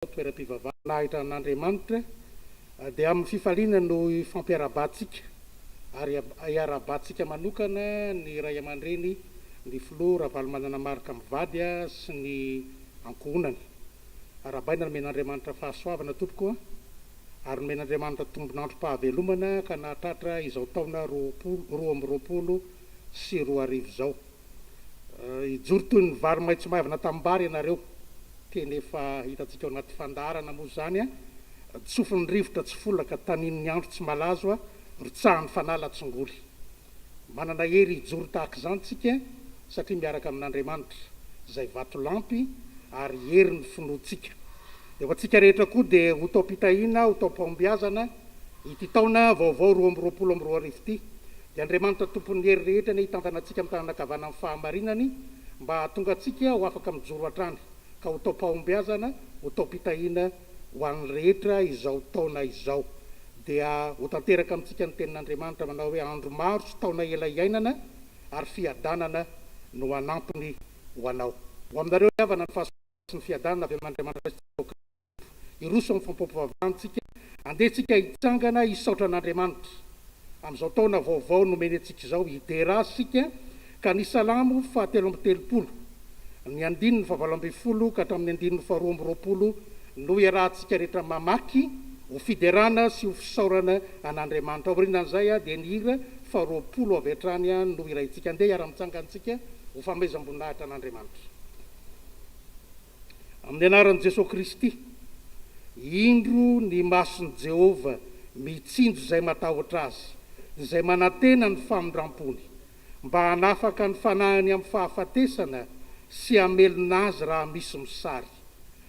Toeram-pivavahana ahitra an'Andriamanitra dia amin'ny fifaliana no ifampiarahabantsika ary iarahabantsika manokana ny ray aman-dreny ny filoha Ravalomanana Marc mivady sy ny ankohonany. Arahabaina nomen'Andriamanitra fahasoavana tompoko a! Ary nomen'Andriamanitra tombon'androm-pahavelomana ka nahatratra izao taona 2022 izao. Hijoro toy ny vary maitso maivana tanimbary ianareo. Teny efa hitantsika ao anaty fandaharana moa izany. Tsofin'ny rivotra tsy folaka, tanin'ny andro tsy malazo, rotsahan'ny fanala tsy ngoly. Manana hery hijoro tahaka izany tsika satria miaraka amin'Andriamanitra, izay vatolampy ary herin'ny finoantsika. Dia ho antsika rehetra koa dia ho taom-pitahiana, ho taom-pahombiazana ity taona vaovao 2022 ity. Dia Andriamanitra Tompon'ny hery rehetra anie hitantana antsika amin'ny tanana ankavanan'ny fahamarinany mba hahatonga antsika ho afaka mijoro hatrany ka ho taom-pahombiazana, ho taom-pitahiana ho an'ny rehetra izao taona izao. Dia ho tanteraka amintsika ny tenin'Andriamanitra manao hoe andro maro sy taona ela iainana ary fiadanana no hanampiny ho anao. Ho aminareo ry havana ny fahasoavana sy ny fiadanana avy amin'Andriamanitra Ray sy Jesoa Kristy Tompo. Hiroso amin'ny fampiompivavahantsika. Andeha tsika hitsangana hisaotra an'Andriamanitra amin'izao taona vaovao nomeny antsika izao. Hidera Azy isika ka ny Salamo faha-33, ny andininy faha-18 ka hatramin'ny andininy faha-22 no iarahantsika rehetra mamaky ho fiderana sy ho fisaorana an'Andriamanitra. Aorianan'izay dia ny hira faha-20 avy hatrany no hiraintsika. Andeha hiara-mitsangana isika ho fanomezam-boninahitra an'Andriamanitra. Amin'ny anaran'i Jesoa Kristy, indro ny mason'i Jehovah mitsinjo izay matahotra Azy, izay manantena ny famindram-pony, mba hanafaka ny fanahiny amin'ny fahafatesana sy hamelona azy raha misy mosary.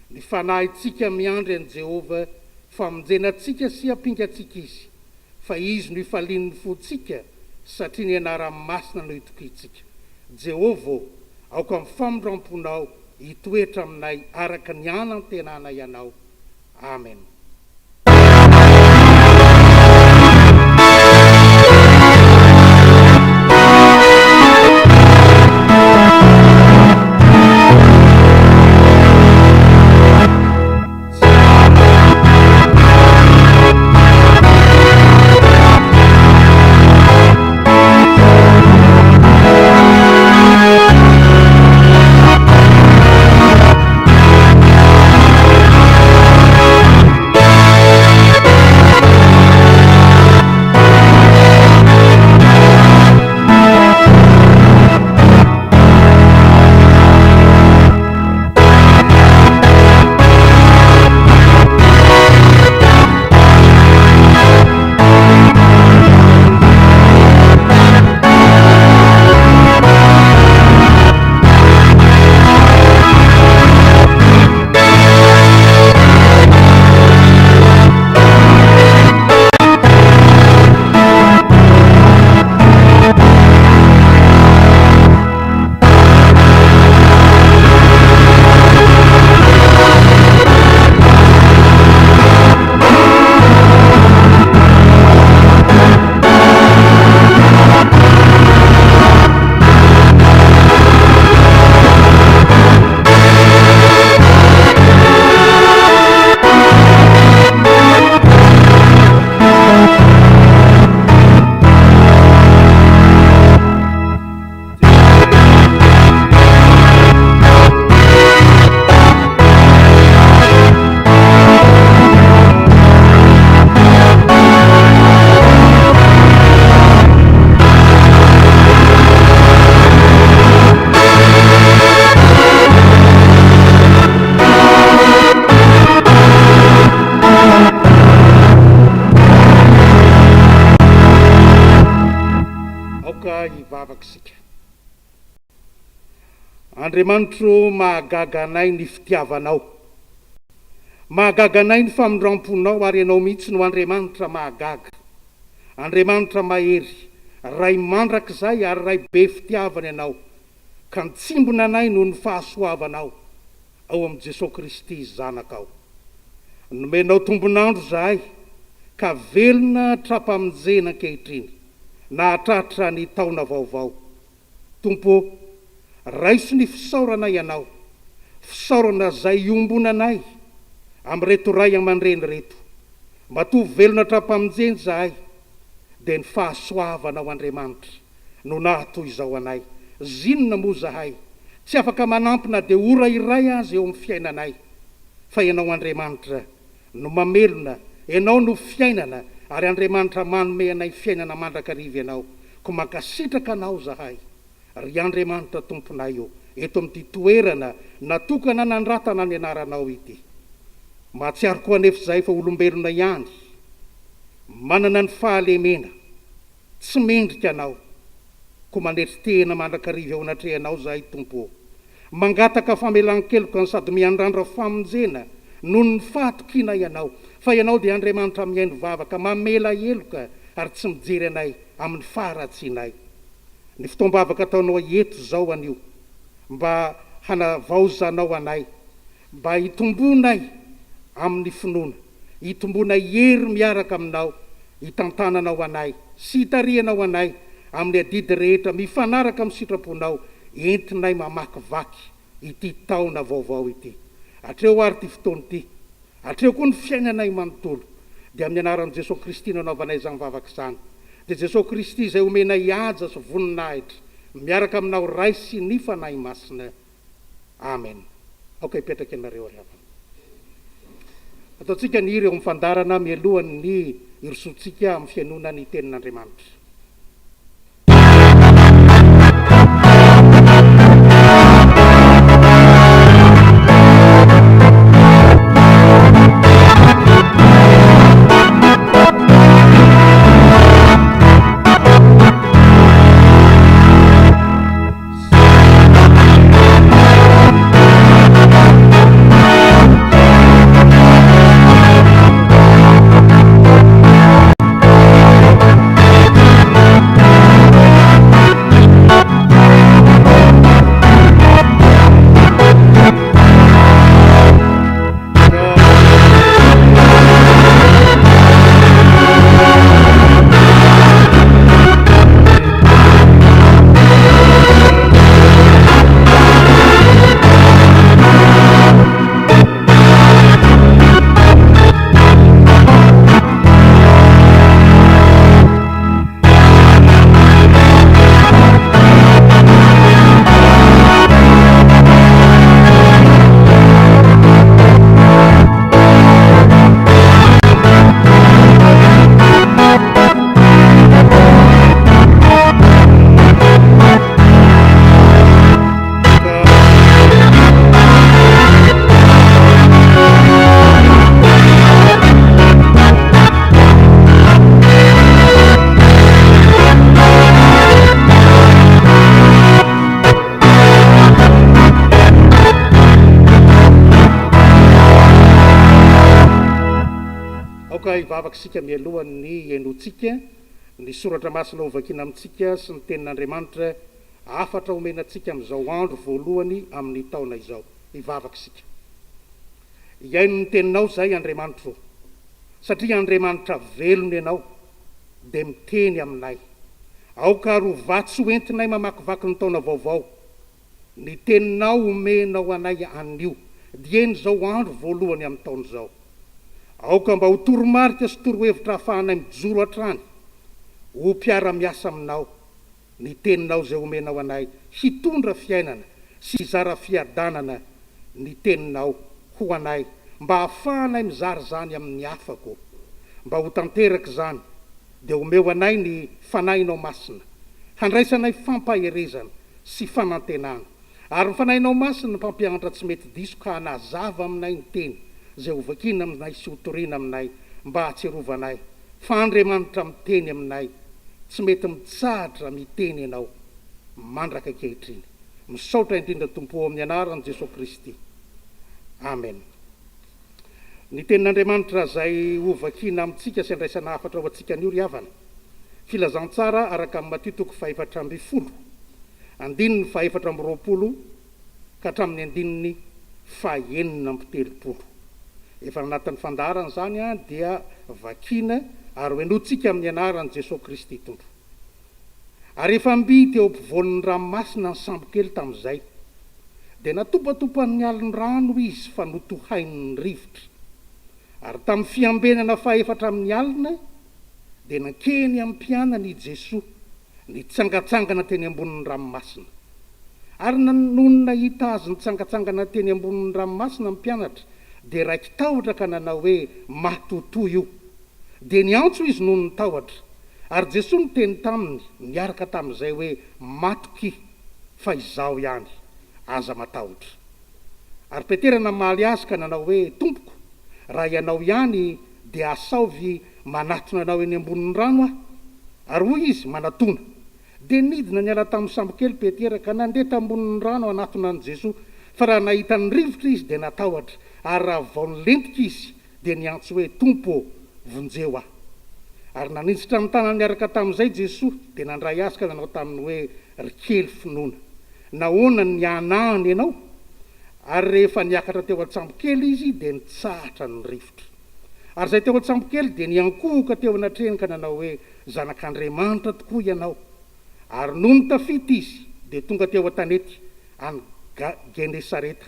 Ny fanahintsika miandry an'i Jehovah, famonjena antsika sy ampingantsika Izy, fa Izy no ifalian'ny fontsika, satria ny anarany masina no itokiantsika. Jehovah ô, aoka ny famindram-ponao hitoetra aminay araka ny anantenanay Anao. Amen. Aoka hivavaka isika. Andriamanitro mahagaga anay ny fitiavanao. Mahagaga anay ny famindramponao ary Ianao mihitsy no Andriamanitra mahagaga. Andriamanitra mahery, Ray mandrakizay ary Ray be fitiavana Ianao ka nitsimbina anay noho ny fahasoavanao ao amin'i Jesoa Kristy Zanakao. Nomenao tombon'andro izahay ka velona tra-pamonjena ankehitriny, nahatratra ny taona vaovao. Tompo ô, raiso ny fisaoranay Anao, fisaorana izay iombonanay. amin'ireto ray aman-dreny ireto. Matoa velona hatrampamonjena izahay dia ny fahasoavanao Andriamanitra no nahatoy izao anay. Zinona moa izahay? Tsy afaka manampy na dia ora iray aza eo amin'ny fiainanay. Fa Ianao Andriamanitra no mamelona, Ianao no fiainana ary Andriamanitra manome anay fiainana mandrakariva Ianao. Koa mankasitraka Anao izahay. Ry Andriamanitra Tomponay ô, eto amin'ity toerana natokana hanandratana ny anaranao ity. Mahatsiaro koa anefa izahay fa olombelona ihany, manana ny fahalemena, tsy mendrika Anao. Koa manetry tena mandrakariva eo anatrehanao izahay, Tompo ô. Mangataka famelan-keloka no sady miandrandra famonjena noho ny fahatokianay Anao, fa Ianao dia Andriamanitra mihaino vavaka, mamela heloka ary tsy mijery anay amin'ny faharatsianay. Ny fotoam-bavaka ataonao eto izao anio mba hanavaozanao anay, mba hitomboanay amin'ny finoana, hitomboanay hery miaraka aminao, hitantananao anay sy hitarihanao anay amin'ny adidy rehetra mifanaraka amin'ny sitraponao entinay mamakivaky ity taona vaovao ity. Hatreo ary ity fotoana ity. Hatreo koa ny fiainanay manontolo. Dia amin'ny anaran'i Jesoa Kristy no anaovanay izany vavaka izany. Dia Jesoa Kristy izay omenay haja sy voninahitra miaraka aminao Ray sy ny Fanahy Masina. Amen. Aoka hipetraka ianareo ry havana. Ataontsika ny hira eo amin'ny fandaharana mialohan'ny hirosoantsika amin'ny fihainoana ny Tenin'Andriamanitra. Aoka hivavaka isika mialohan'ny hihainoantsika ny soratra masina hovakiana amintsika sy ny tenin'Andriamanitra hafatra omena antsika amin'izao andro voalohany amin'ny taona izao. Hivavaka isika. Hihaino ny teninao izahay Andriamanitro ô, satria Andriamanitra velona Ianao dia miteny aminay. Aoka ary ho vatsy ho entinay mamakivaky ny taona vaovao ny teninao omenao anay anio, dieny izao andro voalohany amin'ny taona izao. Aoka mba ho toromarika sy torohevitra ahafahanay mijoro hatrany ho mpiara-miasa aminao Ny teninao izay omenao anay hitondra fiainana sy hizara fiadanana ny teninao ho anay mba hahafahanay mizara izany amin'ny hafa koa. Mba ho tanteraka izany dia omeo anay ny Fanahinao Masina handraisanay fampaherezana sy fanantenana ary ny Fanahinao Masina mpampianatra tsy mety diso ka hanazava aminay ny teny izay hovakiana aminay sy hotoriana aminay mba hahatsiarovanay Fa Andriamanitra miteny aminay, tsy mety mitsahatra miteny Ianao mandraka ankehitriny. Misaotra indrindra Tompo o amin'ny anaran'i Jesoa Kristy. Amen. Ny tenin'Andriamanitra izay ho vakiana amintsika sy andraisana hafatra ho antsika anio ry havana. Filazantsara araka an'i Matio toko faha-14, andininy faha-24 ka hatramin'ny andininy faha-36. Efa anatin'ny fandaharana izany dia vakiana ary hohenointsika amin'ny anaran'i Jesoa Kristy Tompo. Ary efa mby teo ampovoan'ny ranomasina ny sambokely tamin'izay. Dia natopatopan'ny alin-drano izy fa notohain'ny rivotra. Ary tamin'ny fiambenana fahefatra amin'ny alina, dia nankeny amin'ny mpianany i Jesoa, nitsangantsangana teny ambonin'ny ranomasina. Ary nony nahita Azy nitsangantsangana teny ambonin'ny ranomasina ny mpianatra, dia raiki-tahotra ka nanao hoe, Matotoa io! Dia niantso izy noho ny tahotra. Ary Jesoa niteny taminy niaraka tamin'izay hoe, Matokia, fa Izaho ihany, aza matahotra. Ary Petera namaly Azy ka nanao hoe, Tompoko, raha Ianao ihany, dia asaovy manatona Anao eny ambonin'ny rano aho. Ary hoy Izy, Manatona. Dia nidina niala tamin'ny sambokely Petera ka nandeha tambonin'ny rano hanatona an'i Jesoa. Fa raha nahita ny rivotra izy, dia natahotra, ary raha vao nilentika izy, dia niantso hoe, Tompo ô, vonjeo aho. Ary naninjitra ny tanany niaraka tamin'izay Jesoa, dia nandray azy ka nanao taminy hoe, Ry kely finoana, nahoana no nihanahana ianao? Ary rehefa niakatra teo an-tsambokely izy, dia nitsahatra ny rivotra. Ary izay teo an-tsambokely dia niankohoka teo anatrehany ka nanao hoe, Zanak'Andriamanitra tokoa ianao. Ary nony tafita izy, dia tonga teo an-tanety any Genesareta.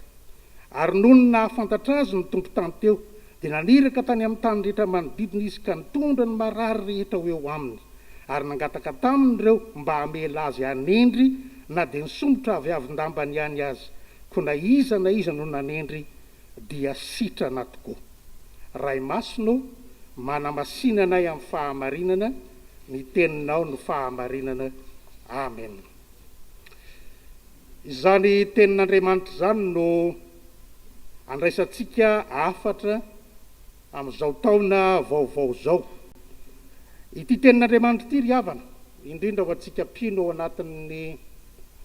Ary nony nahafantatra azy ny tompon-tany teo, dia naniraka tany amin'ny tany rehetra manodidina izy ka nitondra ny marary rehetra ho eo aminy, ary nangataka taminy ireo mba hamela azy hanendry na dia ny somotra aviavin-dambany ihany aza, koa na iza na iza no nanendry dia sitrana tokoa. Ray Masina ô, manamasina anay amin'ny fahamarinana, ny Teninao no fahamarinana. Amen. Izany Tenin'Andriamanitra izany no andraisantsika hafatra amin'izao taona vaovao izao. Ity Tenin'Andriamanitra ity ry havana, indrindra ho antsika mpino ao anatin'ny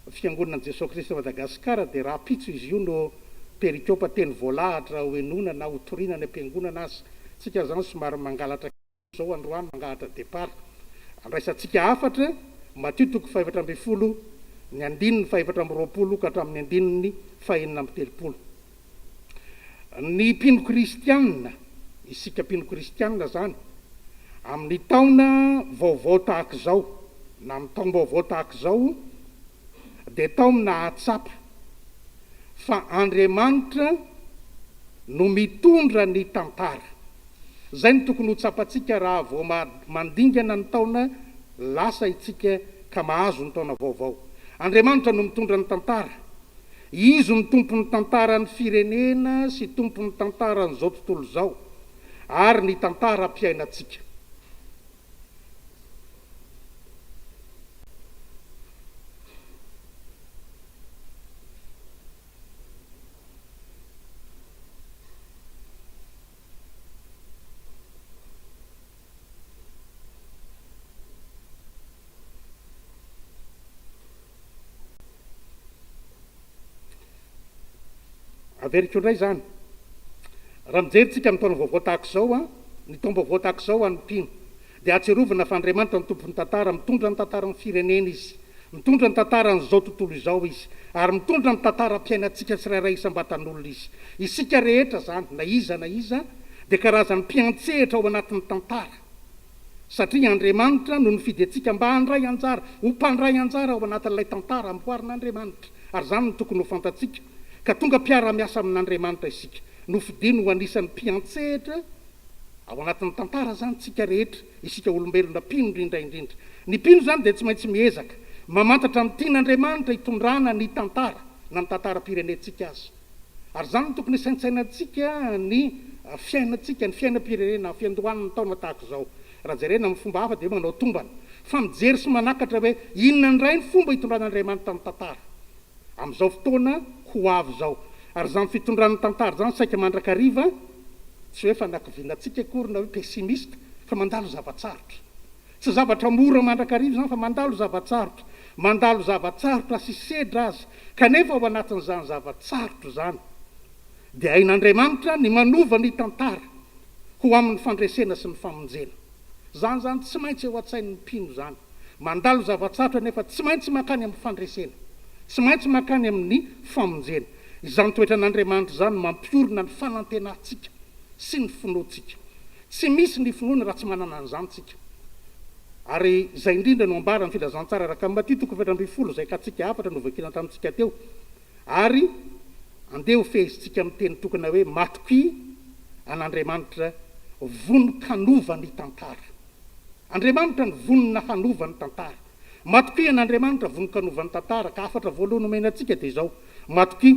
Fiangonan'i Jesoa Kristy Madagasikara dia rahampitso izy io no perikopa teny voalahatra hohenoina na hotoriana any am-piangonana aza. Tsika izany somary mangalatra kely izao androany, mangalatra départ. Andraisantsika hafatra, Matio toko faha-14, ny andininy faha-24 ka hatramin'ny andininy faha-36. Ny mpino kristiana, isika mpino kristiana izany, amin'ny taona vaovao tahaka izao, na amin'ny taom-baovao tahaka izao, dia taomina hahatsapa fa Andriamanitra no mitondra ny tantara. Izay no tokony ho tsapantsika raha vao mandingana ny taona lasa isika ka mahazo ny taona vaovao. Andriamanitra no mitondra ny tantara. Izy no tompon'ny tantaran'ny firenena sy tompon'ny tantaran'izao tontolo izao ary ny tantaram-piainantsika. Averiko indray izany. Raha mijery tsika amin'ny taona vaovao tahaka izao, ny taom-baovao tahaka izao ho an'ny mpino, dia ahatsiarovana fa Andriamanitra no tompon'ny tantara, mitondra ny tantaran'ny firenena Izy, mitondra ny tantaran'izao tontolo izao Izy, ary mitondra ny tantaram-piainantsika tsirairay isam-batan'olona Izy. Isika rehetra izany, na iza na iza, dia karazan'ny mpiantsehatra ao anatin'ny tantara. Satria Andriamanitra no nifidy antsika mba handray anjara, ho mpandray anjara ao anatin'ilay tantara amboarin'Andriamanitra. Ary izany no tokony ho fantatsika, ka tonga mpiara-miasa amin'Andriamanitra isika. Nofidiny ho anisan'ny mpiantsehatra ao anatin'ny tantara izany isika rehetra, isika olombelona mpino indrindra indrindra. Ny mpino izany dia tsy maintsy miezaka mamantatra ny tian'Andriamanitra hitondrana ny tantara, na ny tantaram-pirenentsika aza. Ary izany no tokony hisaintsainantsika ny fiainantsika, ny fiainam-pirenena, amin'ny fiandohan'ny taona tahaka izao. Raha jerena amin'ny fomba hafa dia hoe manao tombana, fa mijery sy manakatra hoe inona indray ny fomba hitondran'Andriamanitra ny tantara amin'izao fotoana ho avy izao. Ary izany fitondran'ny tantara izany saika mandrakariva, tsy hoe fanakiviana antsika akory na hoe pessimiste, fa mandalo zava-tsarotra. Tsy zavatra mora mandrakariva izany fa mandalo zava-tsarotra. Mandalo zava-tsarotra sy sedra aza. Kanefa ao anatin'izany zava-tsarotra izany dia hain'Andriamanitra ny manova ny tantara ho amin'ny fandresena sy ny famonjena. Izany izany tsy maintsy eo an-tsain'ny mpino izany. Mandalo zava-tsarotra nefa tsy maintsy mankany amin'ny fandresena. Tsy maintsy mankany amin'ny famonjena. Izany toetran'Andriamanitra izany no mampiorina ny fanantenantsika sy ny finoantsika. Tsy misy ny finoana raha tsy manana an'izany tsika. Ary izay indrindra no ambaran'ny Filazantsara araka an'i Matio toko 14 izay katsika hafatra novakiana tamintsika teo. Ary andeha ho fehezintsika amin'ny teny tokana hoe matokia an'Andriamanitra vonon-kanova ny tantara. Andriamanitra no vonona hanova ny tantara. Matokia an'Andriamanitra vonon-kanova ny tantara, ka hafatra voalohany omeny antsika dia izao, Matokia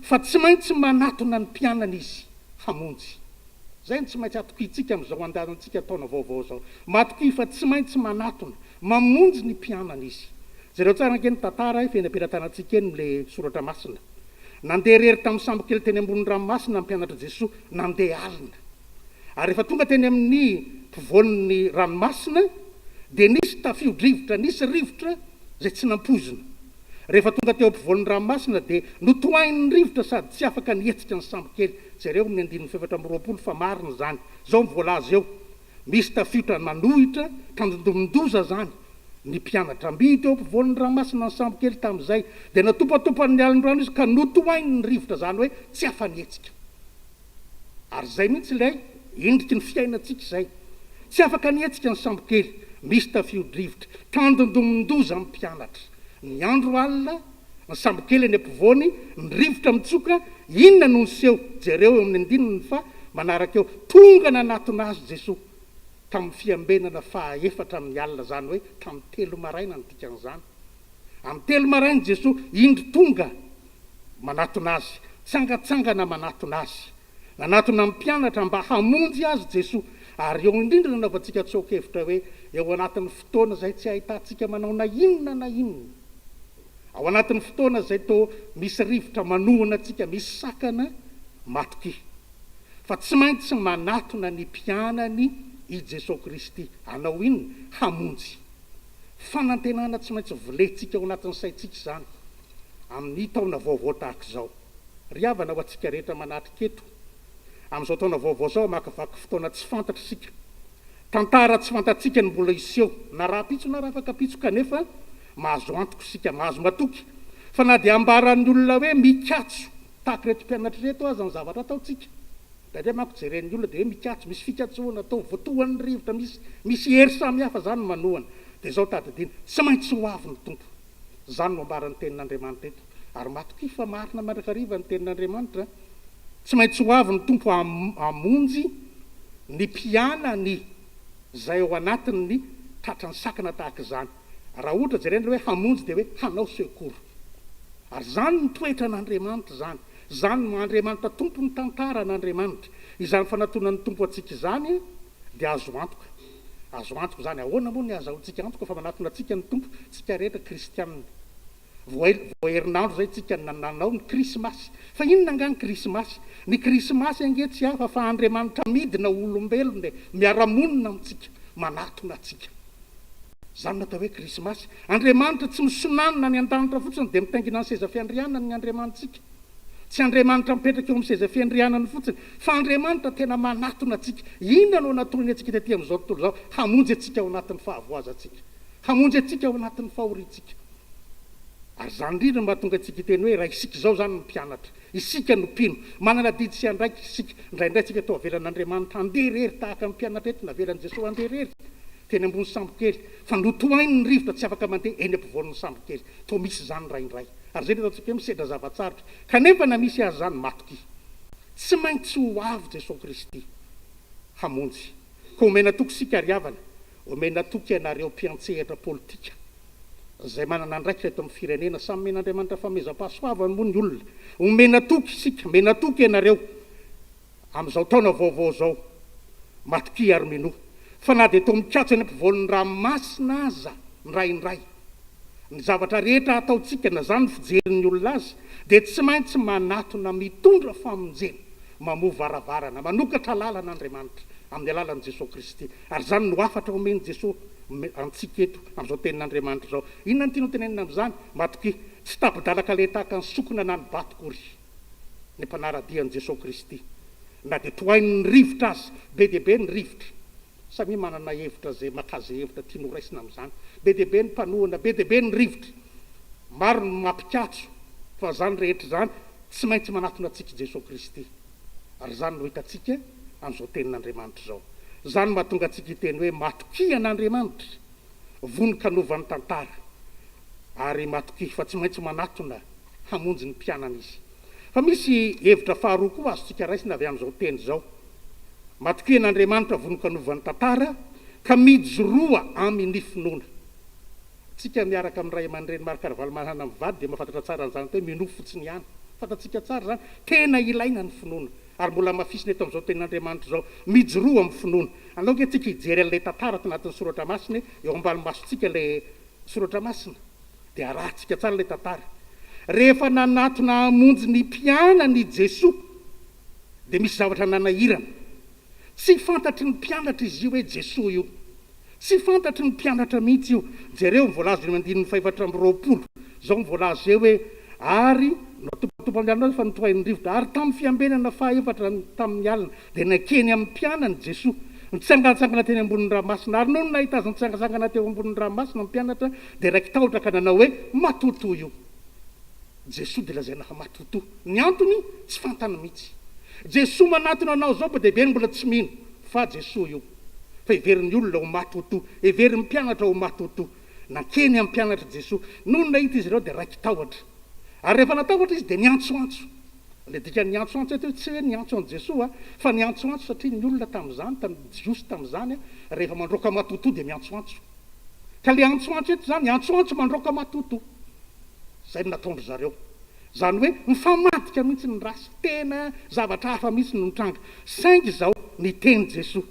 fa tsy maintsy manatona ny mpianany Izy hamonjy. Izay no tsy maintsy atokiantsika amin'izao andalantsika taona vaovao izao. Matokia fa tsy maintsy manatona, mamonjy ny mpianany Izy. Jereo tsara ange ny tantara efa eny am-pelatanantsika eny ilay soratra masina. Nandeha irery tamin'ny sambokely teny ambony ranomasina ny mpianatr'i Jesoa, nandeha alina. Ary rehefa tonga teny amin'ny mpovoan'ny ranomasina dia nisy tafio-drivotra, nisy rivotra izay tsy nampoizina. Rehefa tonga teo ampovoan'ny ranomasina dia notohain'ny rivotra sady tsy afaka nihetsika ny sambokely. Jereo amin'ny andininy faha-24 fa marina izany. Izao no voalaza eo, Misy tafiotra manohitra, tandindomin-doza izany. Ny mpianatra mby teo ampovoan'ny ranomasina ny sambokely tamin'izay, dia natopatopan'ny alin-drano izy ka notohain'ny rivotra, izany hoe tsy afa-nihetsika. Ary izay mihitsy ilay endriky ny fiainantsika izay. Tsy afaka nihetsika ny sambokely, misy tafio-drivotra, tandindomin-doza ny mpianatra. Ny andro alina, ny sambokely eny ampovoany, ny rivotra mitsoka, inona no niseho? Jereo eo amin'ny andininy fa manaraka eo, tonga nanatona azy Jesoa tamin'ny fiambenana faha-efatra amin'ny alina, izany hoe tamin'ny telo maraina no dikan'izany. Amin'ny telo maraina Jesoa indro tonga manatona azy, tsangatsangana manatona azy. Nanatona ny mpianatra mba hamonjy azy Jesoa. Ary eo indrindra no anaovantsika tsoa-kevitra hoe eo anatin'ny fotoana izay tsy ahitantsika manao na inona na inona, ao anatin'ny fotoana izay toa misy rivotra manohana antsika, misy sakana, matokia fa tsy maintsy manatona ny mpianany i Jesoa Kristy. Hanao inona? Hamonjy. Fanantenana tsy maintsy volentsika ao anatin'ny saintsika izany amin'ny taona vaovao tahaka izao. Ry havana, ho antsika rehetra manatrika eto, amin'izao taona vaovao izao, hamakivaky fotoana tsy fantatra isika. Tantara tsy fantatsika no mbola hiseho, na rahampitso na rahafakampitso, kanefa mahazo antoka isika, mahazo matoky, fa na dia ambaran'ny olona hoe mikatso tahaka ireto mpianatra ireto aza ny zavatra ataontsika, Indraindray manko jeren'ny olona dia hoe mikatso, misy fikatsoana atao, voatohan'ny rivotra, misy misy hery samihafa izany manohana. Dia izao tadidiana, tsy maintsy ho avy ny Tompo. Izany no ambaran'ny Tenin'Andriamanitra eto. Ary matokia fa marina mandrakariva ny Tenin'Andriamanitra. Tsy maintsy ho avy ny Tompo hamonjy ny mpianany izay ao anatin'ny tratran'ny sakana tahaka izany. Raha ohatra jerena ilay hoe hamonjy dia hoe hanao secours. Ary izany no toetran'Andriamanitra izany. Izany no maha Andriamanitra Tompon'ny tantara an'Andriamanitra. Izany fanatonan'ny Tompo antsika izany dia azo antoka. Azo antoka izany. Ahoana moa ny ahazahoantsika antoka fa manatona antsika ny Tompo? Tsika rehetra kristianina. Vao vao herinandro izay tsika nanao ny krismasy. Fa inona angaha ny krismasy? Ny krismasy ange tsy hafa fa Andriamanitra midina ho olombelona e, miara-monina amintsika, manatona antsika. Izany no atao hoe Krismasy. Andriamanitra tsy misonanina any an-danitra fotsiny dia mitaingina ny seza fiandrianany ny Andriamanitsika. Tsy Andriamanitra mipetraka eo amin'ny seza fiandrianany fotsiny, fa Andriamanitra tena manatona antsika. Inona no nataony antsika tety amin'izao tontolo izao? Hamonjy antsika ao anatin'ny fahavoazantsika. Hamonjy antsika ao anatin'ny fahoriantsika. Ary izany indrindra no mahatonga antsika hiteny hoe raha isika izao izany no mpianatra, isika no mpino, manana adidy sy andraikitra isika. Indraindray isika toa avelan'Andriamanitra handeha irery tahaka ny mpianatra eto navelan'i Jesoa handeha irery. Teny ambony sambokely, fa notohainy ny rivotra tsy afaka mandeha eny ampovoan'ny sambokely. Toa misy izany indraindray. Ary izay no ataontsika hoe misedra zava-tsarotra. Kanefa na misy aza izany, matokia. Tsy maintsy ho avy Jesoa Kristy hamonjy. Koa omena toky isika ry havana, omena toky ianareo mpiantsehatra politika izay manana andraikitra eto amin'ny firenena. Samy omen'Andriamanitra fanomezam-pahasoavany moa ny olona. Omena toky isika, omena toky ianareo. Amin'izao taona vaovao izao, matokia ary minoa fa na dia toa mikatso eny ampovoan'ny ranomasina aza indraindray ny zavatra rehetra ataontsika na izany ny fijerin'ny olona azy dia tsy maintsy manatona mitondra famonjena, mamoha varavarana, manokatra lalana Andriamanitra amin'ny alalan'i Jesoa Kristy. Ary izany no hafatra omen'i Jesoa antsika eto amin'izao tenin'Andriamanitra izao. Inona no tiany hotenenina amin'izany? Matokia, tsy tapi-dalan-kaleha tahaka ny sokina na ny bato akory. ny mpanara-dia an'i Jesoa Kristy. Na dia tohain'ny rivotra aza, be dia be ny rivotra. Samia manana hevitra izay maka izay hevitra tiany ho raisina amin'izany. Be dia be ny mpanohana, be dia be ny rivotra. Maro ny mampikatso fa izany rehetra izany tsy maintsy manatona antsika i Jesoa Kristy. Ary izany no hitantsika amin'izao tenin'Andriamanitra izao. Izany no mahatonga antsika hiteny hoe matokia an'Andriamanitra, vonon-kanova ny tantara. Ary matokia fa tsy maintsy manatona hamonjy ny mpianany izy. Fa misy hevitra faharoa koa azontsika raisina avy amin'izao teny izao. Matokia an'Andriamanitra vonon-kanova ny tantara ka mijoroa amin'ny finoana. Tsika miaraka amin'ny ray aman-dreny Marc Ravalomanana mivady dia mahafantatra tsara an'izany atao hoe minoa fotsiny ihany. Fantatsika tsara izany. Tena ilaina ny finoana. Ary mbola hamafisina eto amin'izao tenin'Andriamanitra izao. Mijoroa amin'ny finoana. Andao ange tsika hijery an'ilay tantara ato anatin'ny soratra masina e. Eo ambany masontsika ilay soratra masina. Dia arahantsika tsara ilay tantara. Rehefa nanatona hamonjy ny mpianany i Jesoa dia misy zavatra nanahirana. Tsy fantatry ny mpianatra izy io hoe Jesoa io. Tsy fantatry ny mpianatra mihitsy io. Jereo ny voalaza eo amin'ny andininy fahefatra amby 20. Izao ny voalaza eo hoe, Ary natompatompany amin'ny alina fa notohain'ny rivotra. Ary tamin'ny fiambenana fahaefatra tamin'ny alina, dia nankeny amin'ny mpianany Jesoa, nitsangantsangana teny ambonin'ny ranomasina. Ary nony nahita Azy nitsangantsangana teo ambonin'ny ranomasina ny mpianatra, dia raiki-tahotra ka nanao hoe, Matotoa io. Jesoa dia lazaina fa matotoa. Ny antony, tsy fantany mihitsy. Jesoa manatona anao izao be dia be ny mbola tsy mino fa Jesoa io. Fa heverin'ny olona ho matotoa. Heverin'ny mpianatra ho matotoa. Nankeny amin'ny mpianatra Jesoa. Nony nahita izy ireo dia raiki-tahotra. Ary rehefa natahotra izy dia niantsoantso. Ilay dikan'ny niantsoantso eto tsy hoe niantso an'i Jesoa fa niantsoantso satria ny olona tamin'izany, tamin'ny Jiosy tamin'izany, rehefa mandroaka matotoa dia miantsoantso. Ka ilay antsoantso eto izany, antsoantso mandroaka matotoa. Izay no nataon-dry zareo. Izany hoe mifamadika mihitsy ny rasa. Tena zavatra hafa mihitsy no nitranga. Saingy izao, niteny Jesoa,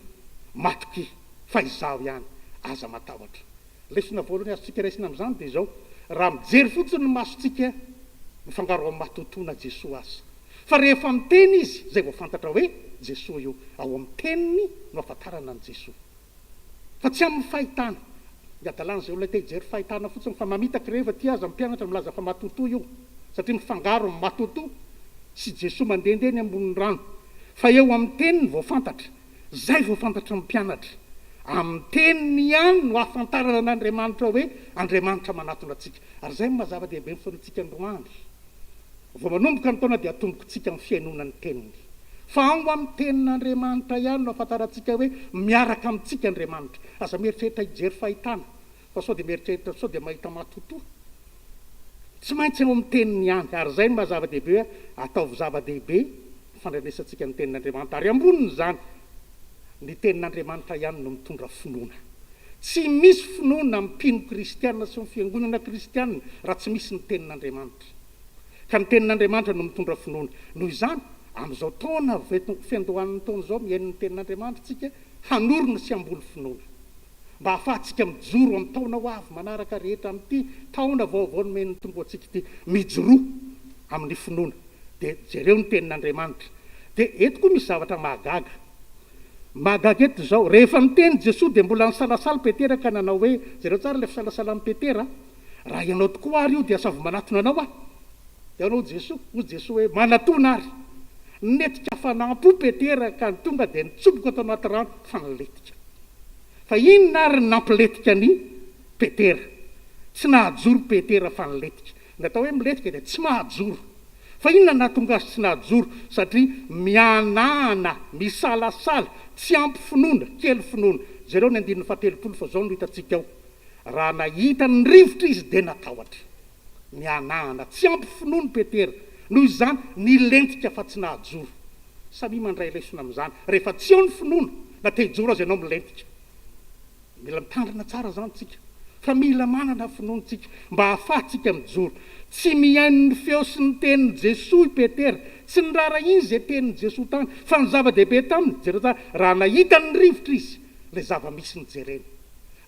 Matokia, fa Izaho ihany. Aza matahotra. Lesona voalohany azontsika raisina amin'izany dia izao, raha mijery fotsiny ny masontsika, mifangaro amin'ny matotoa na Jesoa aza. Fa rehefa miteny Izy, izay vao fantatra hoe Jesoa io. Ao amin'ny teniny no ahafantarana an'i Jesoa. Fa tsy amin'ny fahitana. Ny hadalana izay olona te hijery fahitana fotsiny fa mamitaka rehefa tia aza ny mpianatra milaza fa matotoa io satria mifangaro ny matotoa sy Jesoa mandehandeha eny ambonin'ny rano. Fa eo amin'ny teniny vao fantatra. Izay vao fantatry ny mpianatra. Amin'ny teniny ihany no ahafantarana an'Andriamanitra hoe Andriamanitra manatona antsika. Ary izay no maha zava-dehibe ny fotoanantsika androany. Vao manomboka ny taona dia atombokintsika ny fihainoana ny teniny. Fa ao amin'ny tenin'Andriamanitra ihany no ahafantarantsika hoe miaraka amintsika Andriamanitra. Aza mieritreritra hijery fahitana, fa sao dia mieritreritra sao dia mahita matotoa. Tsy maintsy ao amin'ny teniny ihany. Ary izay no maha zava-dehibe hoe ataovy zava-dehibe ny fandrenesantsika ny tenin'Andriamanitra. Ary ambonin'izany, ny tenin'Andriamanitra ihany no mitondra finoana. Tsy misy finoana amin'ny mpino kristiana sy ny fiangonana kristiana raha tsy misy ny tenin'Andriamanitra. Ka ny tenin'Andriamanitra no mitondra finoana. Noho izany, amin'izao taona fiandohan'ny taona izao, mihaino ny tenin'Andriamanitra isika hanorina sy hamboly finoana. Mba hahafahantsika mijoro amin'ny taona ho avy manaraka rehetra amin'ity taona vaovao nomen'ny Tompo antsika ity. Mijoroa amin'ny finoana. Dia jereo ny tenin'Andriamanitra. Dia eto koa misy zavatra mahagaga. Mahagaga eto izao, rehefa niteny Jesoa dia mbola nisalasala Petera ka nanao hoe, jereo tsara ilay fisalasalan'i Petera, Raha ianao tokoa ary io dia asaivo manatona anao aho. Dia hoy Jesoa, hoy Jesoa hoe, Manatona ary. Nilentika hafanam-po Petera ka tonga dia nitsoboka tao anaty rano fa nilentika. Fa inona ary ny nampilentika an'i Petera? Tsy nahajoro Petera fa nilentika. Ny atao hoe milentika dia tsy mahajoro. Fa inona no nahatonga azy tsy nahajoro? Satria mihanahana, misalasala, tsy ampy finoana, kely finoana. Jereo ny andininy faha-30 fa izao no hitantsika ao. Raha nahita ny rivotra izy dia natahotra. Nihanahana, tsy ampy finoana Petera. Noho izany, nilentika fa tsy nahajoro. Samia mandray lesona amin'izany. Rehefa tsy eo ny finoana, na te hijoro aza ianao milentika. Mila mitandrina tsara izany tsika. Fa mila manana finoana tsika mba hahafahantsika mijoro. Tsy mihaino ny feo sy ny tenin'i Jesoa i Petera. Tsy niraharahiany izay tenin'i Jesoa tany. Fa ny zava-dehibe taminy, jereo tsara, raha nahita ny rivotra izy, ilay zava-misy nojereny.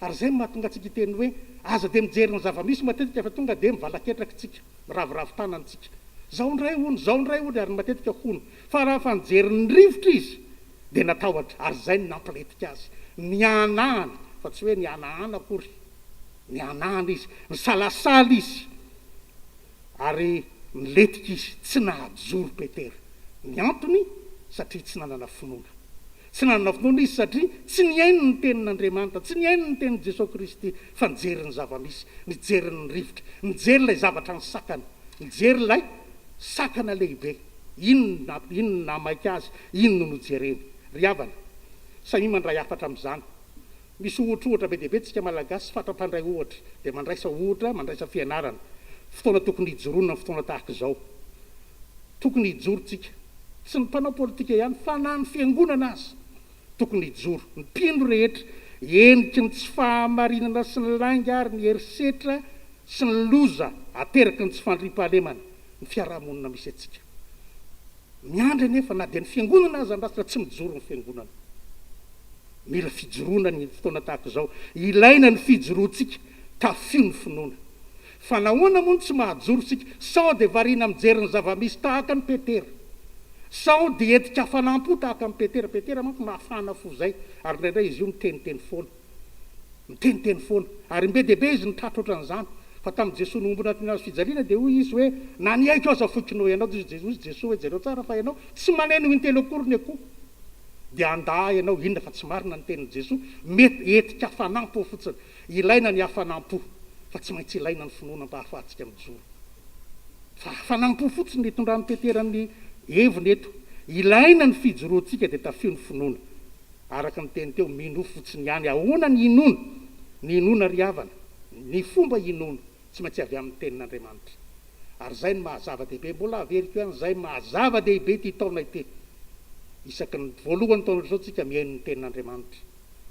Ary izay no mahatonga antsika hiteny hoe, aza dia mijery ny zava-misy matetika fa tonga dia mivalaketraka tsika, miraviravy tanana tsika. Izao indray hono, izao indray hono, ary matetika hono. Fa raha fa nijery ny rivotra izy, dia natahotra, ary izay no nampilentika azy. Nihanahana, fa tsy hoe nihanahana akory. Nihanahana izy, nisalasala izy, ary nilentika izy, tsy nahajoro Petera. Ny antony, satria tsy nanana finoana. Tsy nanana finoana izy satria tsy nihaino ny tenin'Andriamanitra, tsy nihaino ny tenin'i Jesoa Kristy, fa nijery ny zava-misy, nijery ny rivotra, nijery ilay zavatra nisakana, nijery ilay sakana lehibe. Inona, inona no nahamaika azy? Inona no nojereny? Ry havana, samia mandray hafatra amin'izany. Misy ohatrohatra be dia be tsika Malagasy fatra mpandray ohatra, dia mandraisa ohatra, mandraisa fianarana. Fotoana tokony hijoroana ny fotoana tahaka izao. Tokony hijoro tsika. Tsy ny mpanao politika ihany fa na ny fiangonana aza. Tokony hijoro ny mpino rehetra, heniky ny tsy fahamarinana sy ny lainga ary ny herisetra sy ny loza ateraky ny tsy fandriampahalemana ny fiarahamonina misy antsika. Miandry anefa na dia ny fiangonana aza andrasana tsy mijoro ny fiangonana. Mila fijoroana ny fotoana tahaka izao. Ilaina ny fijoroantsika, tafio ny finoana. Fa nahoana moa no tsy mahajoro isika? Sao dia variana mijery ny zava-misy tahaka an'i Petera. Sao dia entin-kafanam-po tahaka an'i Petera. Petera manko mafana fo izay, ary indraindray izy io miteniteny foana. Miteniteny foana. Ary be dia be izy no tratra ohatran'izany. Fa tamin'i Jesoa nohombona teny hazo fijaliana dia hoy izy hoe, Na ny aiko aza afoiko noho ianao. Dia hoy Jesoa hoe, Jereo tsara fa ianao tsy maneno intelo akory ny akoho. Dia handà ianao. Inona fa tsy marina ny tenin'i Jesoa? Mety entin-kafanam-po fotsiny. Ilaina ny hafanam-po, fa tsy maintsy ilaina ny finoana mba hahafahantsika mijoro. Fa hafanam-po fotsiny no itondran'i Petera ny heviny eto. Ilaina ny fijoroantsika dia tafio ny finoana. Araka ny teny teo, minoa fotsiny ihany. Ahoana ny hinoana? Ny hinoana ry havana, ny fomba hinoana, tsy maintsy avy amin'ny Tenin'Andriamanitra. Ary izay no maha zava-dehibe, mbola averiko ihany, izay maha zava-dehibe ity taona ity. Isaky ny voalohan'ny taona ohatr'izao tsika mihaino ny Tenin'Andriamanitra.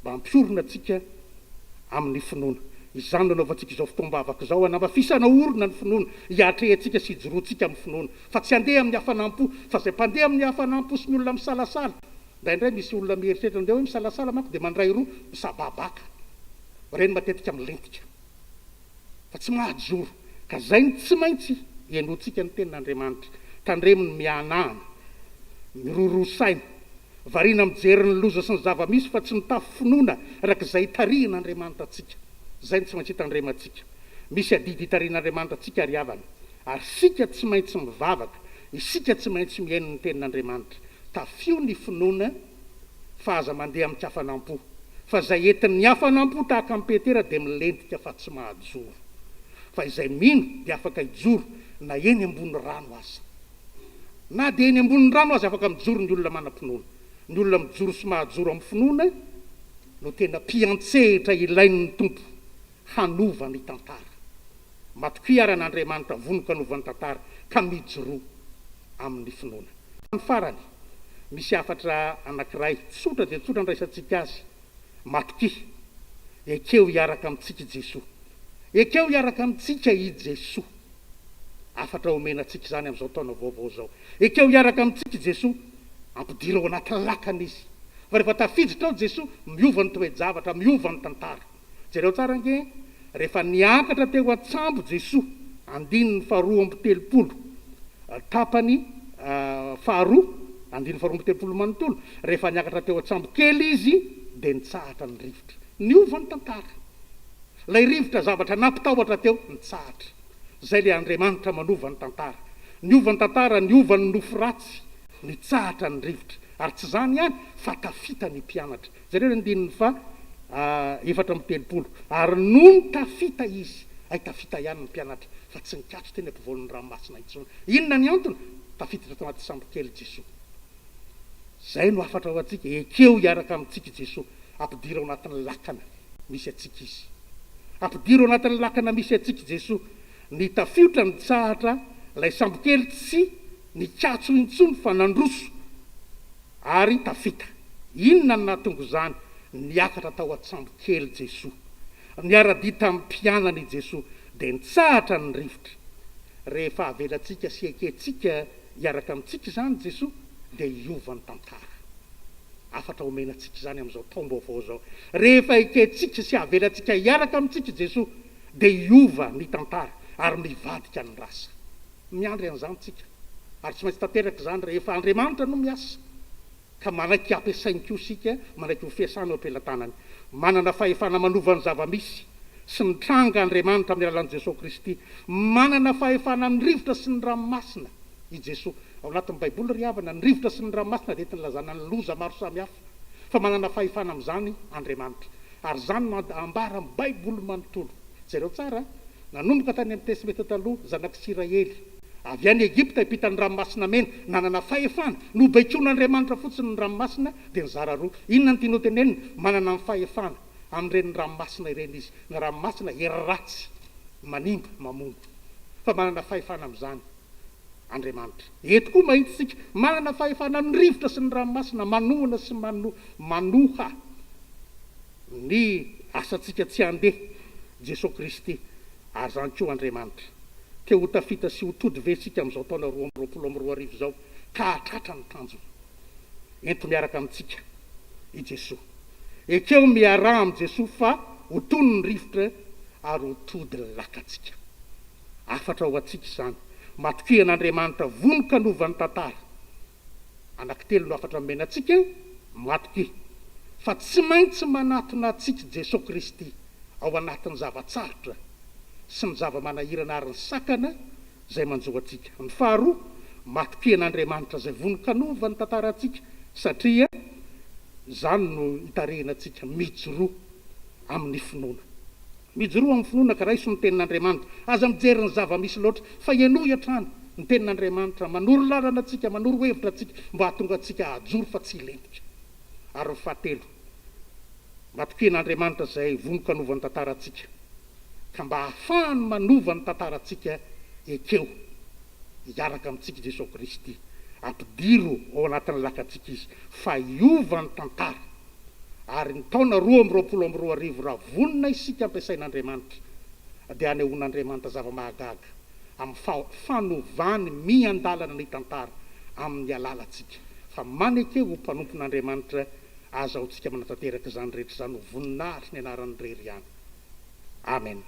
Mba hampiorina antsika amin'ny finoana. Izany no anaovantsika izao fotoam-bavaka izao, hanamafisana orina ny finoana, hiatrehantsika sy hijoroantsika amin'ny finoana. Fa tsy handeha amin'ny hafanam-po, fa izay mpandeha amin'ny hafanam-po sy ny olona misalasala, indraindray misy olona mieritreritra andeha hoe misalasala manko dia mandray roa, misababaka. Ireny matetika milentika. Fa tsy mahajoro. Ka izay no tsy maintsy henointsika ny tenin'Andriamanitra. Tandremo ny mihanahana, miroroa saina, variana mijery ny loza sy ny zava-misy fa tsy mitafy finoana araka izay itarihin'Andriamanitra antsika. Izay no tsy maintsy itandremantsika. Misy adidy itarihin'Andriamanitra antsika ry havana. Ary isika tsy maintsy mivavaka, isika tsy maintsy mihaino ny tenin'Andriamanitra. Tafio ny finoana fa aza mandeha amin-kafanam-po. Fa izay entin'ny hafanam-po tahaka an'i Petera dia milentika fa tsy mahajoro. Fa izay mino dia afaka hijoro na eny ambony rano aza. Na dia eny ambonin'ny rano aza afaka mijoro ny olona manam-pinoana. Ny olona mijoro sy mahajoro amin'ny finoana no tena mpiantsehitra ilain'ny Tompo hanova ny tantara. Matokia ary an'Andriamanitra vonon-kanova ny tantara ka mijoroa amin'ny finoana. Ny farany, misy hafatra anankiray tsotra dia tsotra andraisantsika azy, Matokia, ekeo hiaraka amintsika i Jesoa. Ekeo hiaraka amintsika i Jesoa. Hafatra omena antsika izany amin'izao taona vaovao izao. Ekeo hiaraka amintsika i Jesoa, ampidiro ao anaty lakana Izy. Fa rehefa tafiditra ao Jesoa, miova ny toe-javatra, miova ny tantara. Jereo tsara ange, rehefa niakatra teo an-tsambo Jesoa, andininy faharoa 32, tapany faharoa, andininy faharoa 32 manontolo, rehefa niakatra teo an-tsambo kely Izy, dia nitsahatra ny rivotra. Niova ny tantara. Ilay rivotra zavatra nampitahotra teo, nitsahatra. Izay ilay Andriamanitra manova ny tantara. Niova ny tantara, niova ny nofy ratsy, nitsahatra ny rivotra. Ary tsy izany ihany, fa tafita ny mpianatra. Jereo ny andininy faha 34, Ary nony tafita izy, hay tafita ihany ny mpianatra, fa tsy nikatso teny ampovoan'ny ranomasina intsony. Inona ny antony? Tafiditra tao anaty sambokely Jesoa. Izay no hafatra ho antsika, ekeo hiaraka amintsika i Jesoa, ampidiro ao anatin'ny lakana misy antsika Izy. Ampidiro ao anatin'ny lakana misy antsika i Jesoa. Ny tafiotra nitsahatra, ilay sambokely tsy nikatso intsony fa nandroso. Ary tafita. Inona no nahatonga izany? Niakatra tao an-tsambo kely Jesoa. Niara-dia tamin'ny mpianany i Jesoa, dia nitsahatra ny rivotra. Rehefa avelantsika sy ekentsika hiaraka amintsika izany Jesoa, dia hiova ny tantara. Hafatra omena antsika izany amin'izao taom-baovao izao. Rehefa ekentsika sy avelantsika hiaraka amintsika i Jesoa, dia hiova ny tantara ary mivadika ny rasa. Miandry an'izany tsika. Ary tsy maintsy tanteraka izany rehefa Andriamanitra no miasa, ka manaiky hampiasainy koa isika, manaiky ho fiasana eo am-pelatanany. Manana fahefana manova ny zava-misy sy ny tranga Andriamanitra amin'ny alalan'i Jesoa Kristy. Manana fahefana amin'ny rivotra sy ny ranomasina i Jesoa. Ao anatin'ny Baiboly ry havana, ny rivotra sy ny ranomasina dia entin'ilazana ny loza maro samihafa. Fa manana fahefana amin'izany Andriamanitra. Ary izany no ambaran'ny Baiboly manontolo. Jereo tsara, Nanomboka tany amin'ny Testamenta Taloha, Zanak'Isiraely, avy any Egypta hiampita ny Ranomasina Mena, nanana fahefana. Nobaikoin'Andriamanitra fotsiny ny ranomasina, dia nizara roa. Inona no tiany hotenenina? Manana ny fahefana amin'ireny ranomasina ireny izy. Ny ranomasina, hery ratsy, manimba, mamono. Fa manana fahefana amin'izany. Andriamanitra. Eto koa mahita isika, manana fahefana ny rivotra sy ny ranomasina manohana sy manoha ny asantsika tsy handeha, Jesoa Kristy, ary izany koa Andriamanitra. Te ho tafita sy ho tody ve isika amin'izao taona 2022 izao ka hahatratra ny tanjona? Ento miaraka amintsika i Jesoa. Ekeo miaraha amin'i Jesoa fa ho tony ny rivotra ary ho tody ny lakantsika. Hafatra ho antsika izany. Matokia an'Andriamanitra vonon-kanova ny tantara. Anankitelo no hafatra nomena antsika, Matokia fa tsy maintsy manatona antsika Jesoa Kristy ao anatin'ny zava-tsarotra sy ny zava-manahirana ary ny sakana izay manjo antsika. Ny faharoa, matokia an'Andriamanitra izay vonon-kanova ny tantarantsika satria izany no itarihina antsika mijoroa amin'ny finoana. Mijoroa amin'ny finoana ka raiso ny Tenin'Andriamanitra. Aza mijery ny zava-misy loatra, fa henoy hatrany ny Tenin'Andriamanitra manoro lalana antsika, manoro hevitra antsika mba hahatonga antsika hahajoro fa tsy hilentika. Ary ny fahatelo, matokia an'Andriamanitra izay vonon-kanova ny tantarantsika, ka mba hahafahany manova ny tantarantsika, ekeo hiaraka amintsika Jesoa Kristy. Ampidiro ao anatin'ny lakantsika Izy, fa hiova ny tantara. Ary ny taona 2022 raha vonona isika ampiasain'Andriamanitra dia hanehoan'Andriamanitra zava-mahagaga amin'ny fanovany miandalana ny tantara amin'ny alalantsika. Fa maneke ho mpanompon'Andriamanitra azahoantsika manatanteraka izany rehetra izany ho voninahitry ny anarany irery ihany. Amen.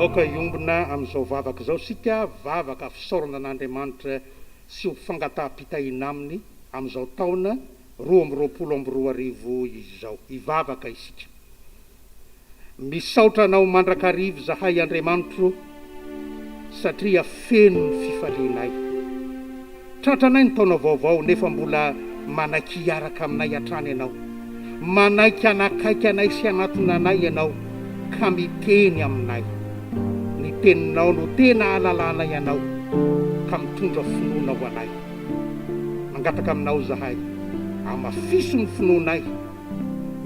Aoka hiombona amin'izao vavaka izao isika, vavaka fisaorana an'Andriamanitra sy ho fangataham-pitahiana aminy amin'izao taona 2022 izao. Hivavaka isika. Misaotra Anao mandrakariva izahay Andriamanitro satria feno ny fifalianay. Tratranay ny taona vaovao nefa mbola manaiky hiaraka aminay hatrany Ianao. Manaiky hanakaiky anay sy hanatona anay Ianao ka miteny aminay. Ny teninao no tena ahalalanay Anao ka mitondra finoana ho anay. Mangataka aminao izahay, amafiso ny finoanay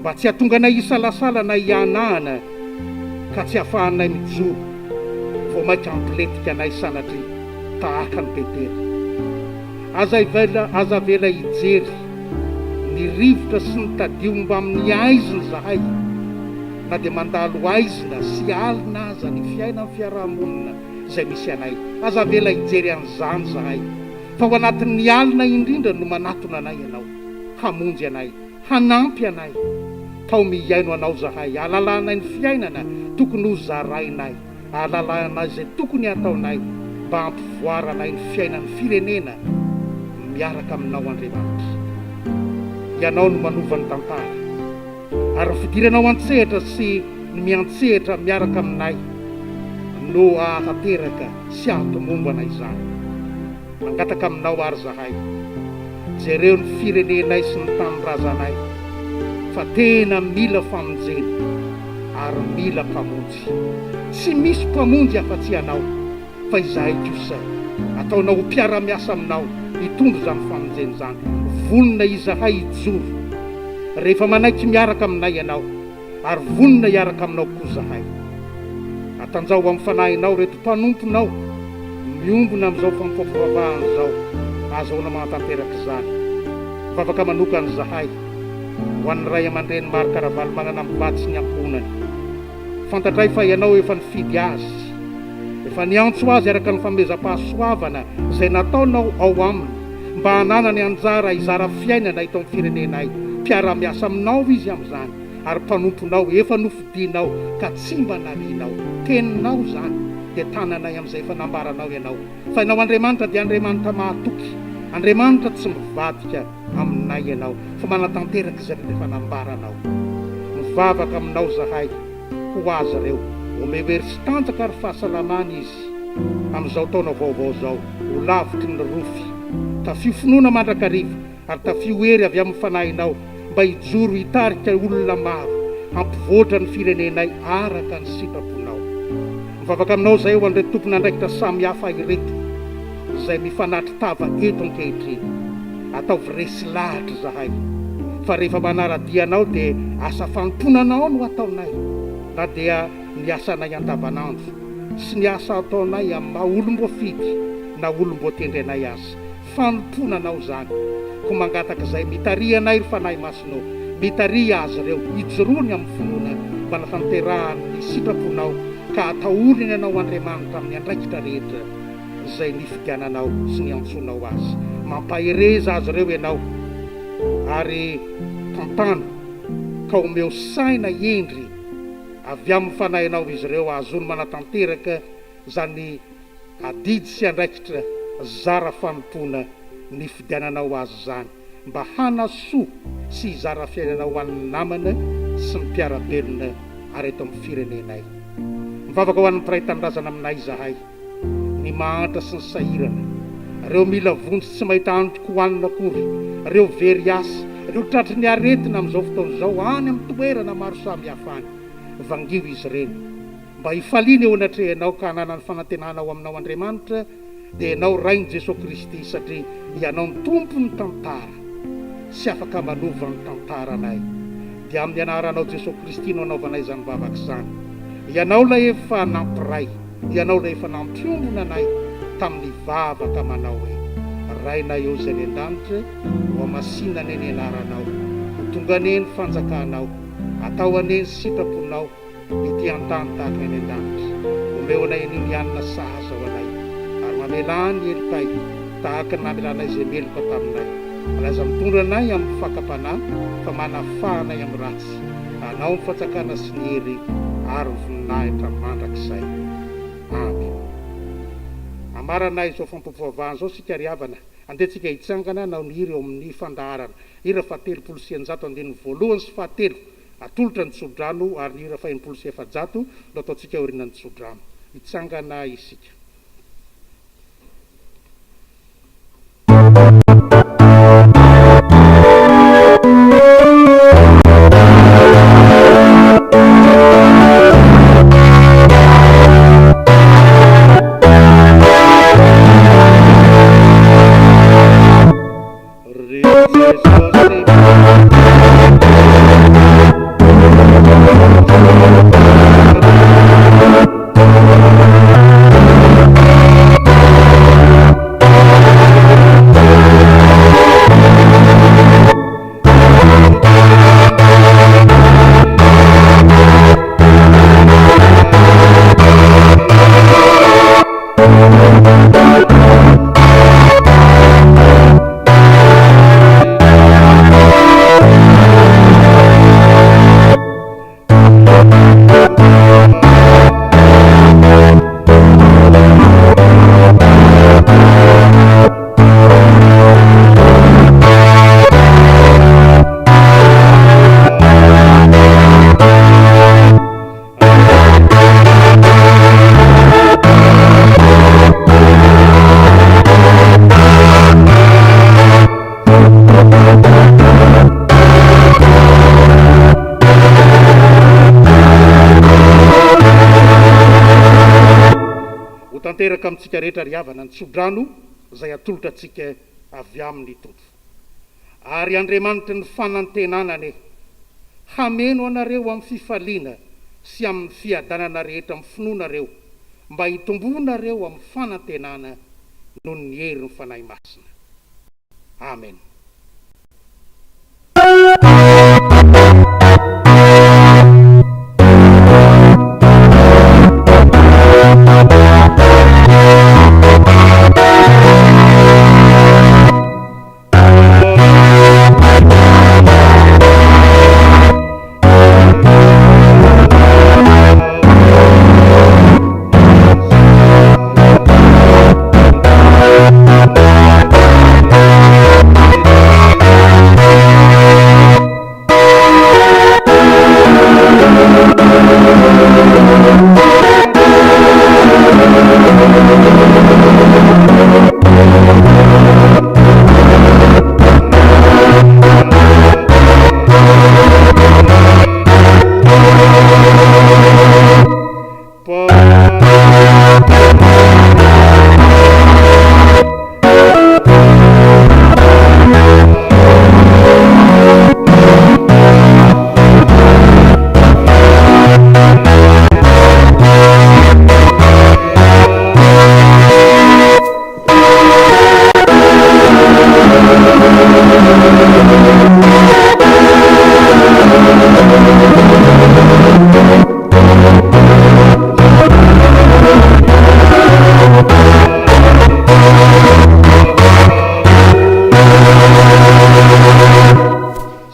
mba tsy hahatonga anay hisalasala na hihanahana ka tsy hahafahanay mijoro, vao mainka hampilentika anay sanatria tahaka an'i Petera. Aza avela, aza avela hijery ny rivotra sy ny tadio mbamin'ny haizina izahay, na dia mandalo haizina sy alina aza ny fiainan'ny fiaraha-monina izay misy anay. Aza avela hijery an'izany izahay, fa ao anatin'ny alina indrindra no manatona anay Ianao, hamonjy anay, hanampy anay. Taomy hihaino Anao izahay, hahalalanay ny fiainana tokony ho zarainay, hahalalanay izay tokony hataonay mba hampivoaranay ny fiainan'ny firenena miaraka Aminao Andriamanitra. Ianao no manova ny tantara. Ary ny fidiranao an-tsehatra sy ny miantsehatra miaraka aminay no hahatanteraka sy hahatomombana izany. Mangataka aminao ary zahay, jereo ny firenenay sy ny tanindrazanay fa tena mila famonjena ary mila mpamonjy. Tsy misy mpamonjy afa-tsy Ianao fa izahay kosa ataonao ho mpiara-miasa aminao hitondra izany famonjena izany. Vonona izahay hijoro rehefa manaiky miaraka aminay Ianao ary vonona hiaraka aminao koa izahay. Atanjaho amin'ny Fanahinao ireto mpanomponao miombona amin'izao fanompoam-pivavahana izao ahazahoana manatanteraka izany. Mivavaka manokana izahay ho an'ny ray aman-dreny Marc Ravalomanana mivady sy ny ankohonany. Fantatray fa Ianao efa nifidy azy, efa niantso azy araka ny fanomezam-pahasoavana izay nataonao ao aminy mba hananany anjara hizara fiainana eto amin'ny firenenay. Mpiara-miasa aminao izy amin'izany ary mpanomponao efa nofidinao ka tsy mba narianao. Teninao izany. dia tananay amin'izay efa nambaranao Ianao. Fa Ianao Andriamanitra dia Andriamanitra mahatoky, Andriamanitra tsy mivadika aminay Ianao, fa manatanteraka izay rehetra efa nambaranao. Mivavaka aminao izahay ho azy ireo. Omeo hery sy tanjaka ary fahasalamana izy amin'izao taona vaovao izao, ho lavitry ny rofy. Tafio finoana mandrakariva ary tafio hery avy amin'ny Fanahinao mba hijoro hitarika olona maro hampivoatra ny firenenay araka ny sitraponao. Mivavaka aminao izahay ho an'ireto tompon'andraikitra samihafa ireto izay mifanatri-tava eto ankehitriny. Ataovy resy lahatra izahay fa rehefa manara-dia anao dia asa fanompoana anao no ataonay na dia ny asanay andavanandro sy ny asa ataonay amin'ny maha olom-boafidy na olom-boatendry anay aza. Fanompoana anao izany. Koa mangataka izay mitariha anay ry Fanahy Masina ô, mitariha azy ireo hijoroany amin'ny finoana mba hanatanterahany ny sitraponao ka hatahoriny Anao Andriamanitra amin'ny andraikitra rehetra izay nifidiananao sy niantsoanao azy. Mampahereza azy ireo Ianao ary tantano ka omeo saina hendry avy amin'ny Fanahinao izy ireo hahazoany manatanteraka izany adidy sy andraikitra zara fanompoana nifidiananao azy izany mba hanasoa sy hizara fiainana ho an'ny namana sy ny mpiara-belona ary eto amin'ny firenenay. Mivavaka ho an'ny mpiray tanindrazana aminay izahay, ny mahantra sy ny sahirana, ireo mila vonjy tsy mahita antoko hohanina akory, ireo very asa, ireo tratry ny aretina amin'izao fotoana izao any amin'ny toerana maro samihafa any. Vangio izy ireny. Mba hifaliana eo anatrehanao ka hananany fanantenana ao aminao Andriamanitra dia ianao Rain'i Jesoa Kristy satria ianao no Tompon'ny tantara sy afaka manova ny tantaranay dia amin'ny anaranao Jesoa Kristy no anaovanay izany vavaka izany ianao ilay efa nampiray ianao ilay efa nampiombona anay tamin'ny vavaka manao hoe Rainay ô izay any an-danitra hohamasinina anie ny anaranao ho tonga anie ny fanjakanao atao anie ny sitraponao ety an-tany tahaka ny any an-danitra. Omeo anay anio ny hanina sahaza ho anay, ary mamelà ny helokay, tahaka ny namelanay izay meloka taminay. Ary aza mitondra anay amin'ny fakam-panahy, fa manafaha anay amin'ny ratsy. Anao ny fanjakana sy ny hery ary ny voninahitra mandrakizay. Amena. Hamarana izao fampivavahana izao isika ry havana. Andeha tsika hitsangana hanao ny hira eo amin'ny fandaharana. Hira faha-630 andininy voalohany sy fahatelo. Atolotra ny tsodrano ary ny hira faha-460 no ataontsika aorianan'ny tsodrano. Hitsangana isika. Ry Jesosy. Ho tanteraka amintsika rehetra ry havana ny tsodrano izay atolotra antsika avy amin'ny Tompo. Ary Andriamanitry ny fanantenana anie hameno anareo amin'ny fifaliana sy amin'ny fiadanana rehetra amin'ny finoanareo, mba hitomboanareo amin'ny fanantenana noho ny herin'ny Fanahy Masina. Amen.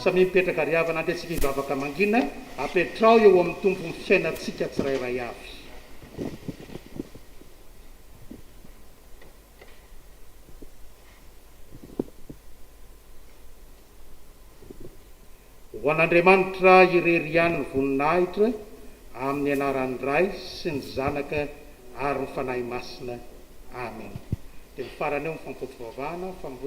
Samia mipetraka ry havana, andeha tsika hivavaka mangina, apetraho eo amin'ny Tompo ny fiainantsika tsirairay avy. Ho an'Andriamanitra irery ihany ny voninahitra amin'ny anaran'ny Ray sy ny Zanaka ary ny Fanahy Masina. Amena. Dia mifarana eo ny fanompoam-pivavahana.